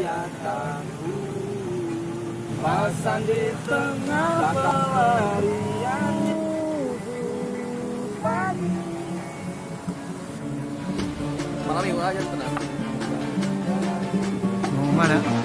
Kegiatanku pasang di tengah pelarian pagi. Malam minggu aja tenang. Mau mana?